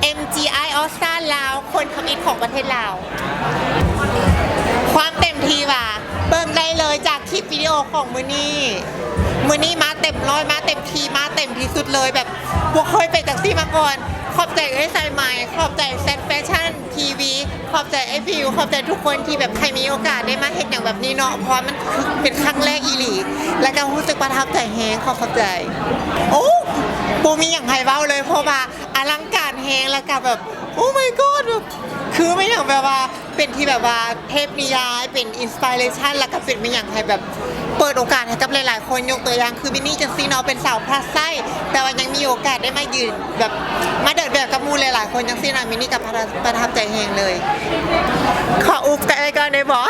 ເອັມຈີໄອ All Star ລາວ ຄົນທຳອິດຂອງປະເທດລາວ. ຄວາມເຕັມທີ່ວ່າເບິ່ງໄດ້ເລີຍຈາກຄລິບວິດີໂອຂອງມື້ນີ້. ມື້ນີ້ມາເຕັມຮ້ອຍ ມາເຕັມທີ່ ມາເຕັມທີ່ສຸດເລີຍ ແບບບໍ່ເຄີຍເປັນຈັ່ງຊີ້ມາກ່ອນ. ຂອບໃຈເອື້ອຍສາຍໄໝ, ຂອບໃຈແຊດແຟຊັ່ນທີວີ, ຂອບໃຈອ້າຍບິວ, ຂອບໃຈທຸກຄົນທີ່ແບບໃຫ້ມີໂອກາດໄດ້ມາເຮັດຫຍັງແບບນີ້ເນາະ ເພາະວ່າມັນຄືເປັນຄັ້ງແລກອີ່ຫຼີ ແລ້ວກໍຮູ້ສຶກປະທັບໃຈແຮງ. ຂໍຂອບໃຈ. ໂອ້ ບໍ່ມີຫຍັງໃຫ້ເວົ້າເລີຍ ເພາະວ່າອະລັງການແຮງ ແລ້ວກໍແບບ Oh my god ແບບ ຄືແມ່ນຫຍັງແບບວ່າ ເປັນທີ່ແບບວ່າເທບນິຍາຍ ເປັນ inspiration ແລ້ວກໍເປັນແມ່ນຫຍັງໃຫ້ແບບເປີດໂອກາດໃຫ້ກັບຫຼາຍໆຄົນ. ຍົກຕົວຢ່າງຄືມິນນີ້ຈັ່ງຊີ້ເນາະ ເປັນສາວ plus size ແຕ່ວ່າຍັງມີໂອກາດໄດ້ມາຢືນແບບ ມາເດີນແບບກັບໝູ່ຫຼາຍໆຄົນຈັ່ງຊີ້ນະ ມິນນີ້ກໍປະທັບ ປະທັບໃຈແຮງເລີຍ. ຂໍອຸບກັບອ້າຍກ່ອນໄດ້ບໍ່?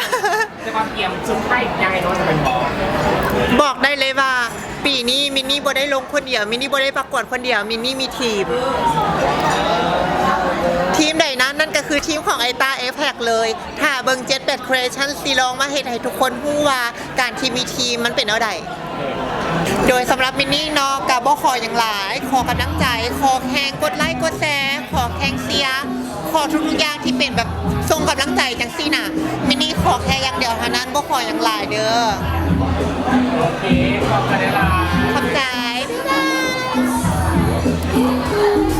ແຕ່ວ່າກຽມຊຸດໄປໃຫຍ່ເນາະ ຈະເປັນບໍ່? ບອກໄດ້ເລີຍວ່າ ປີນີ້ມິນນີ້ບໍ່ໄດ້ລົງຄົນດຽວ, ມິນນີ້ບໍ່ໄດ້ປະກວດຄົນດຽວ, ມິນນີ້ມີທີມ. ທີມໃດນັ້ນ? ນັ້ນກໍຄືທີມຂອງໄອຕ້າ Apex ເລີຍ. ຖ້າເບິ່ງ Jet Black Creation ຊິລອງມາເຮັດໃຫ້ທຸກຄົນຮູ້ວ່າການທີ່ມີທີມມັນເປັນແນວໃດ. ໂດຍສຳລັບມິນນີ້ເນາະ ກໍບໍ່ຂໍຫຍັງຫຼາຍ, ຂໍກຳລັງໃຈ, ຂໍແຮງກົດໄລກົດແຊ, ຂໍແຮງເຊຍ, ຂໍທຸກໆຢ່າງທີ່ເປັນແບບສົ່ງກຳລັງໃຈຈັ່ງຊີ້ນະ. ມິນນີ້ຂໍແຄ່ຢ່າງດຽວເທົ່ານັ້ນ, ບໍ່ຂໍຫຍັງຫຼາຍເດີ. ໂອເຄ ຂອບໃຈຫຼາຍໆ. ຂອບໃຈ. ບາຍບາຍ.